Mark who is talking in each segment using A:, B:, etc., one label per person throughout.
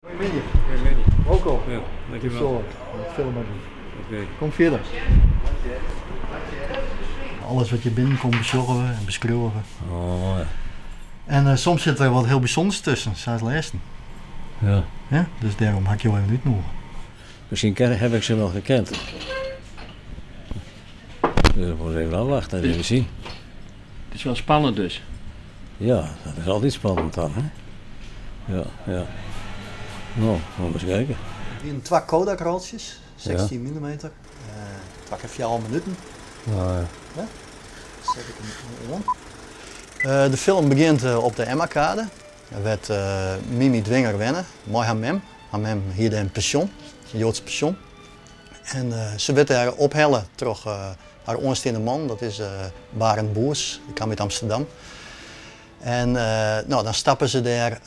A: Goeiemiddei.
B: Goeiemiddei.
A: Wolkom.
B: Ja, dankjewel.
A: Het filmargyf.
B: Oké.
A: Kom fierder. Alles wat je binnenkomt besjogge we en beskriuwe we.
B: Oh ja.
A: En eh, soms sit der wat hiel bysûnders tusken, sa as lêsten.
B: Ja.
A: Ja, dus dêrom ha ik jo even útnûge.
B: Misschien ken, heb ik ze wel gekend. Dus we moeten even afwachten en even zien.
C: Het is wel spannend dus.
B: Ja, dat is altijd spannend dan, hè? Ja. Nou, we eens kijken.
A: Dit wienen twa Kodak-roltsjes, 16 mm. Twa kear 4 minuten.
B: Nou, ja.
A: Ja? Set ik him oan. De film begjint op de Emmakade. Wêr't Mimi Dwinger wenne, mei har mem. Har mem hie dêr in pensjon, in Joadsk pensjon. En se wurdt dêr ophelle troch har oansteande man, dat is Barend Boers, dy kaam út Amsterdam. En no, dan stappe se dêr,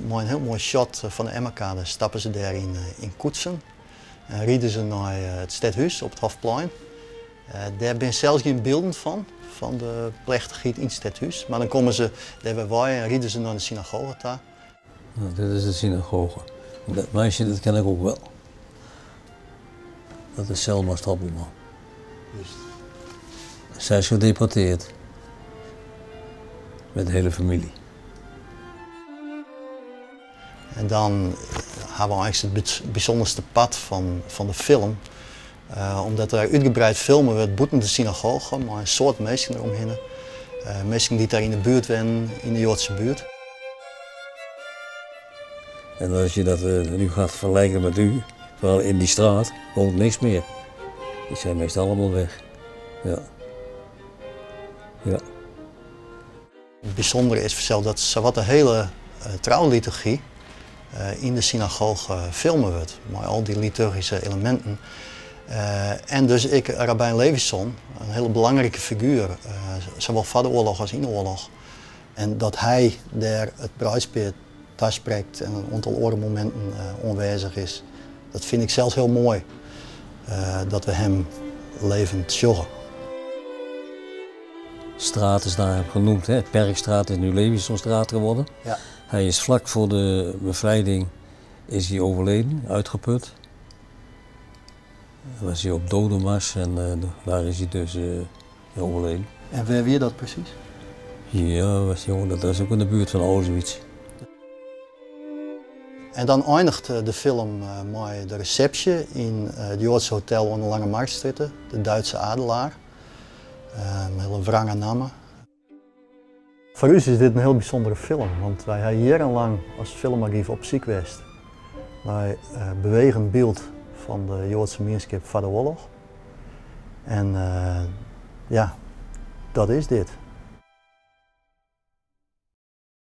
A: mei in hiel moai shot fan de Emmakade, stappe se dêr yn koetsen en ride se nei it stedhûs op it Hofplein. Dêr binne sels gjin bylden fan, fan de plechtichheid yn it stedhûs. Mar dan komme se dêr wer wei en ride se nei de synagoge ta.
B: Nou, dit is de synagoge. Dat meisje, dat ken ik ook wel. Dat is Selma Stoppelman.
A: Juist.
B: Zij is gedeporteerd. Met de hele familie.
A: En dan ha we eins it bysûnderste part fan de film. Omdat der útgebreid filme wurdt bûten de synagoge mei in soad minsken deromhinne. Minsken dy't dêr yn de buert wennen, yn de Joadske buert.
B: En als je dat nu gaat vergelijken met nu, vooral in die straat, woont niks meer. Die zijn meestal allemaal weg. Ja. Ja.
A: It bysûndere is fansels dat sawat de hiele trouliturgy yn de synagoge filme wurdt, mei al dy liturgyske eleminten. En dus ek rabbijn Levinson, in hiele belangrike figuer, sawol foar de oarloch as yn de oarloch. En dat hy dêr it breidspear tasprekt en in oantal oare mominten oanwêzich is, dat fyn ik sels hiel moai, dat we him levend sjogge.
B: Straat is naar hem genoemd, hè? Perkstraat is nu Levinsonstraat geworden.
A: Ja.
B: Hij is vlak voor de bevrijding is hij overleden, uitgeput. Dan was hij op dodenmars en daar is hij dus overleden.
A: En wêr wie dat presys?
B: Ja, was, jongen, dat was ook in de buurt van Auschwitz.
A: En dan einiget de film mei de resepsje yn it Joadse hotel oan de Lange Marktstrjitte, de Duitse Adelaar. In hiele wrange namme. Foar ús is dit in hiel bysûndere film, want wy ha jierrenlang as filmargyf op syk west nei bewegend byld fan de Joadse mienskip foar de oarloch. En ja, dat is dit.